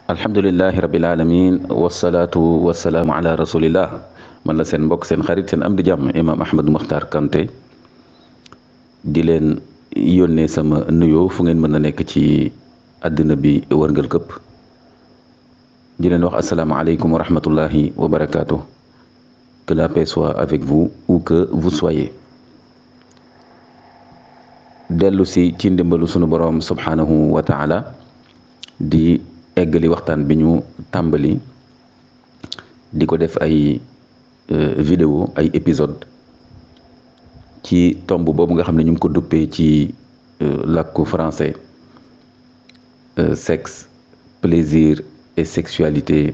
alhamdulilahi rabil alamin wasalaatu wasalaamu ala rasulillah man la seen mbokk seen xarit seen am di jàmm imaam Ahmadou Makhtar Kanté di leen yónnee sama nuyoo fu ngeen mën a nekk ci àddina bi wërngal këpp di leen wax asalaamaaleykum wa rahmatullahi wa barakaatu. Que la paix soit avec vous où que vous soyez. dellu si ci ndimbalu sunu boroom subhanahu wa taala di eggali waxtaan bi ñu tàmbali di ko def ay vidéo ay épisode ci tomb boobu nga xam ne ñu ngi ko duppee ci làkku français sexe, plaisir et sexualité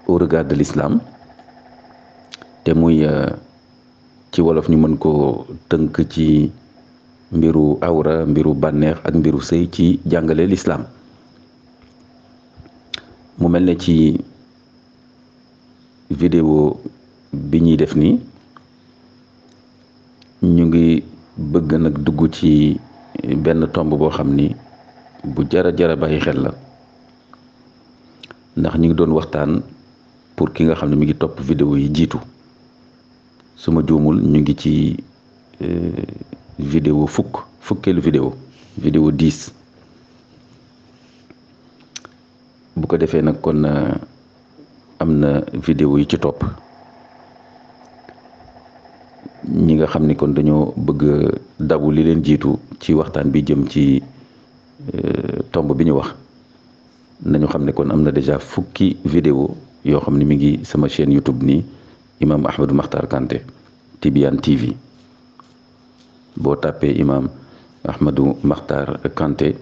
au regard de l'islam te muy ci wolof ñu mën ko tënk ci mbiru awra, mbiru bànneex ak mbiru sëy ci jàngale l'islam. mu mel ne ci vidéo bi ñuy def nii ñu ngi bëgg nag dugg ci benn tomb boo xam ni bu jara bàyyi xel la, ndax ñu ngi doon waxtaan pour ki nga xam ne mi ngi topp vidéo yi jiitu su ma juumul ñu ngi ci vidéo fukkeelu vidéo 10 bu ko defee nag kon am na vidéo yi ci topp ñi nga xam ni kon dañoo bëgg dabu li leen jiitu ci waxtaan bi jëm ci tomb bi ñu wax nañu xam ne kon am na déjà fukki vidéo yoo xam ne mi ngi sama chaîne YouTube nii imam Ahmadou Makhtar Kanté Tidiane TV. boo tàppee imam Ahmadou Makhtar Kanté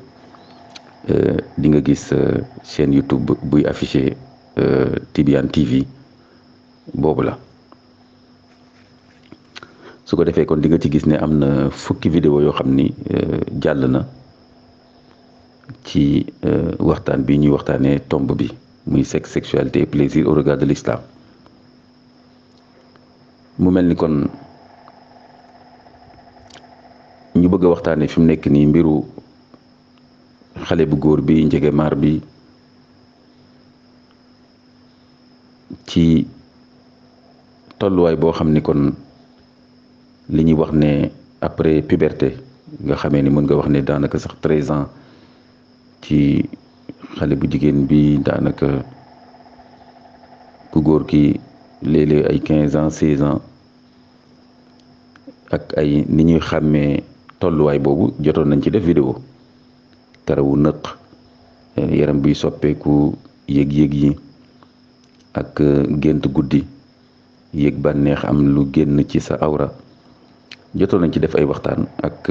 di nga gis chaîne YouTube buy affiché Tidiane TV boobu la. su ko defee kon di nga ci gis ne am na fukki vidéo yoo xam ni jàll na ci waxtaan bi ñuy waxtaanee tomb bi muy sexe, sexualité et plaisir au regard de l'islam. mu mel ni kon ñu bëgg a waxtaanee fi mu nekk nii mbiru xale bu góor bi njegemaar bi ci tolluwaay boo xam ni kon li ñuy wax ne après puberté nga xamee ni mën nga wax ne daanaka sax 13 ans ci xale bu jigéen bi, daanaka ku góor ki léeg-léeg ay 15 ans 16 ans ak ay ni ñuy xàmmee tolluwaay boobu jotoon nañ ci def vidéo. karawu nëq, yaram biy soppeeku, yëg-yëg yi ak gént guddi, yëg bànneex, am lu génn ci sa awra jotoon nañ ci def ay waxtaan ak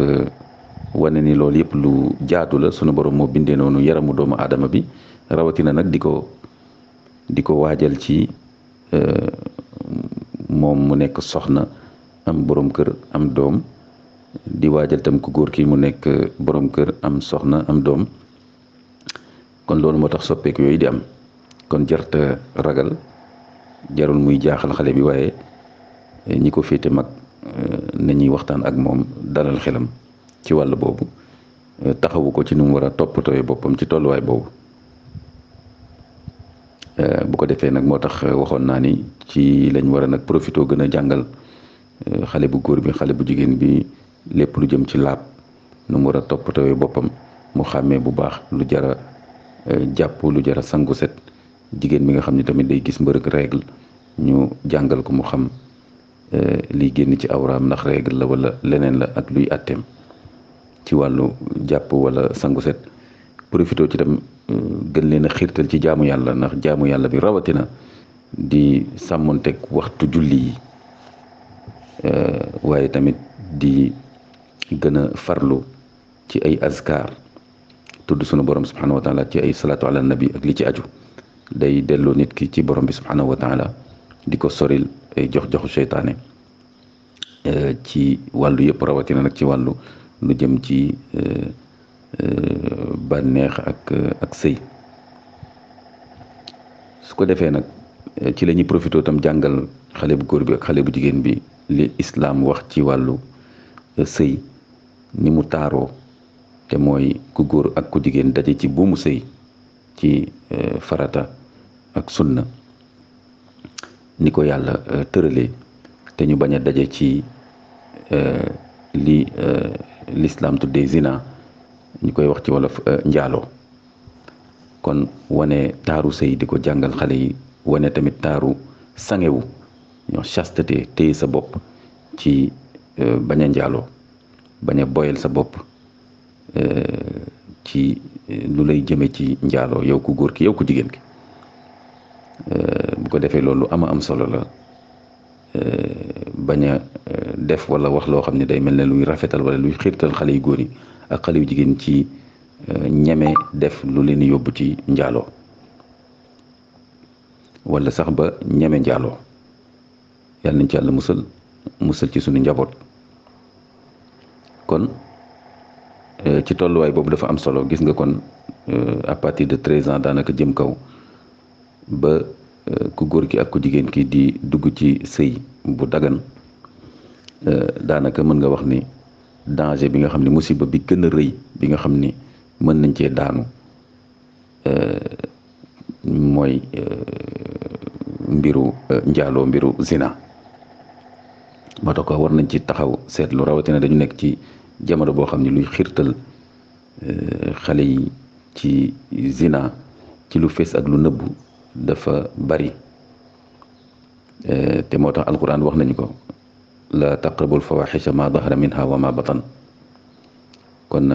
wane ni loolu yëpp lu jaadu la. sunu borom moo bindee noonu yaramu doomu aadama bi, rawatina nag di ko waajal ci moom mu nekk soxna, am borom kër, am doom, di waajal tam ku góor ki mu nekk borom kër, am soxna, am doom. kon loolu moo tax soppeeku yooyu di am. kon jarta ragal, jarul muy jaaxal xale bi, waaye ñi ko féete mag nañuy waxtaan ak moom, dalal xelam ci wàll boobu, taxawu ko ci nu mu war a toppatooy boppam ci tolluwaay boobu. bu ko defee nag moo tax waxoon naa ni ci lañ war a nag profité gën a jàngal xale bu góor bi, xale bu jigéen bi, lépp lu jëm ci laab, nu mu war a toppatooy boppam, mu xàmmee bu baax lu jara jàpp, lu jara sangu set. jigéen bi nga xam ne tamit day gis mbërëg règle, ñu jàngal ko mu xam liy génn ci awraam ndax règle la wala leneen la, ak luy atteem ci wàllu jàpp wala sangu set. profité ci tam gën leen a xiirtal ci jaamu yàlla, ndax jaamu yàlla bi rawatina di sàmmonteeg waxtu julli yi, waaye tamit di gën a farlu ci ay azkar, tudd sunu borom subhanahu wa taala, ci ay salaatu ala nabi ak li ci aju. day delloo nit ki ci borom bi subhanahu wa taala, di ko soril ay jox-joxu seytaane ci wàllu yëpp, rawatina nag ci wàllu lu jëm ci bànneex ak sëy. su ko defee nag ci la ñuy profité tam jàngal xale bu góor bi ak xale bu jigéen bi li islaam wax ci wàllu sëy, ni mu taaroo, te mooy ku góor ak ku jigéen daje ci buumu sëy ci farata ak sunna ni ko yàlla tëralee te ñu bañ a daje ci li l'islam tuddee zina ñu koy wax ci wolof njaaloo kon wane taaru sëy di ko jàngal xale yi wane tamit taaru sangewu ñoo chasteté téye sa bopp ci bañ a njaaloo bañ a boyal sa bopp ci lu lay jëme ci njaaloo yow ku góor ki yow ku jigéen ki bu ko defee loolu am solo la bañ a def wala wax loo xam ne day mel ne luy rafetal wala luy xiirtal xale yu góor yi ak xale yu jigéen ci ñeme def lu leen yóbbu ci njaaloo wala sax ba ñeme njaaloo yàlla nañ ci yàlla musal ci suñu njaboot kon ci tolluwaay boobu dafa am solo gis nga kon à partir de 13 ans daanaka jëm kaw ba ku góor ki ak ku jigéen ki di dugg ci sëy bu dagan daanaka mën nga wax ni danger bi nga xam ne musiba bi gën a rëy bi nga xam ni mën nañ cee daanu mooy mbiru njaaloo mbiru zina moo tax ko war nañ ci taxaw seetlu rawatina dañu nekk ci jamono boo xam ne luy xiirtal xale yi ci zina ci lu fees ak lu nëbbu dafa bari te moo tax alquran wax nañu ko la taqrabul fawaxisha ma dahara minha wa ma batan kon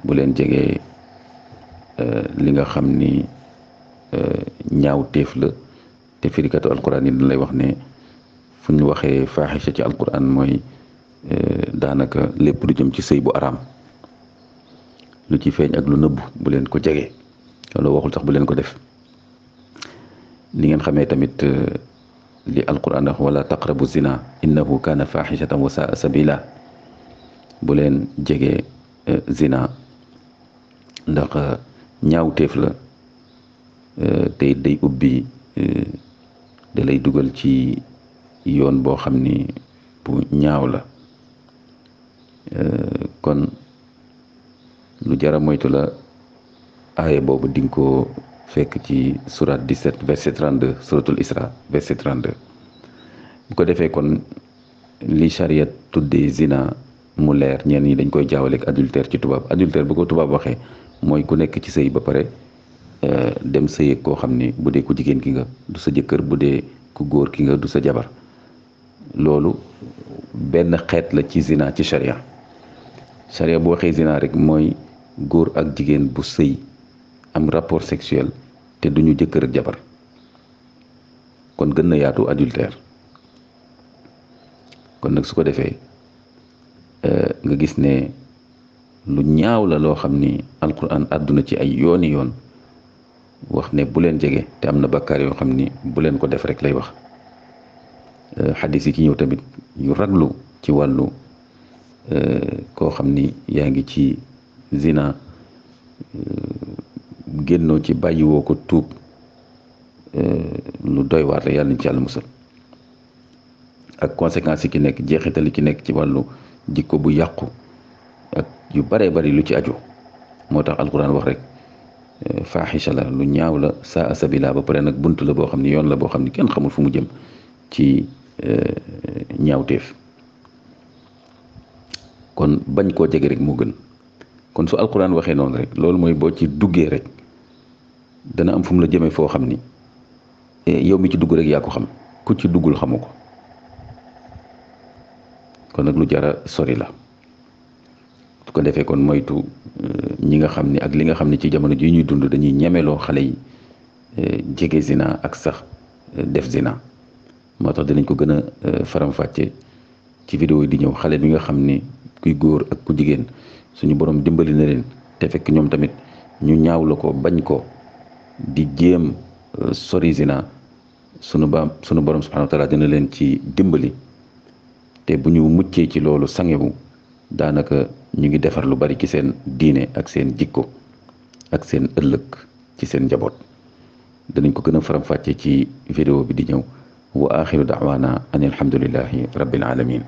bu leen jegee li nga xam ni ñaaw téef la te firikatu alquran yi dañ lay wax ne fu ñu waxee faxisha ci alquran mooy daanaka lépp lu jëm ci sëy bu araam lu ci feeñ ak lu nëbbu bu leen ko jege loolu waxul sax bu leen ko def li ngeen xamee tamit li alquran wax wala taqrabu zina innahu kana fahishatan wa saa sabila bu leen jege zina ndax ñaawteef la te day ubbi da lay dugal ci yoon boo xam ni bu ñaaw la kon lu jara moytu la aaya boobu di nga ko fekk ci surat 17 verset 32 suratul isra verset 32 bu ko defee kon li charia tuddee zina mu leer ñenn ñi dañ koy jaawale ak adultère ci tubaab adultère bu ko tubaab waxee mooy ku nekk ci sëy ba pare dem sëy koo xam ni bu dee ku jigéen ki nga du sa jëkkër bu dee ku góor ki nga du sa jabar loolu benn xeet la ci zina ci charia charia bu waxee zina rek mooy góor ak jigéen bu sëy am rapport sexuel te duñu jëkkër ak jabar kon gën na yaatu adultère kon nag su ko defee nga gis ne lu ñaaw la loo xam ni alquran àdduna ci ay yooni yoon wax ne bu leen jege te am na bakkaar yoo xam ni bu leen ko def rek lay wax xadis yi ci ñëw tamit yu raglu ci wàllu koo xam ni yaa ngi ci zina génnoo ci bàyyiwoo ko tuub lu doy waar la yàlla nañ ci yàlla musal ak conséquences yi ki nekk jeexital yi ki nekk ci wàllu jikko bu yàqu ak yu baree bari lu ci aju moo tax alquran wax rek faaxisha la lu ñaaw la saa sabila ba pare nag bunt la boo xam ne yoon la boo xam ne kenn xamul fu mu jëm ci ñaawteef kon bañ koo jege rek moo gën kon su alquran waxee noonu rek loolu mooy boo ci duggee rek dana am fu mu la jëmee foo xam ni yow mi ci dugg rek yaa ko xam ku ci duggul xamu ko kon nag lu jara sori la su ko defee kon moytu ñi nga xam ni ak li nga xam ne ci jamono ji ñuy dund dañuy ñemeloo xale yi jege zina ak sax def zina moo tax dinañ ko gën a faram-fàcce ci vidéo yi di ñëw xale bi nga xam ni kuy góor ak ku jigéen suñu borom dimbali na leen te fekk ñoom tamit ñu ñaaw la ko bañ ko di jéem sori zina sunu borom subhanahu wa taala dina leen ci dimbali te bu ñu muccee ci loolu sangewu daanaka ñu ngi defar lu bari ci seen diine ak seen jikko ak seen ëllëg ci seen njaboot danañ ko gën a faram-fàcce ci vidéo bi di ñëw wa axiru da'wana an alhamdulillahi rabbil alamin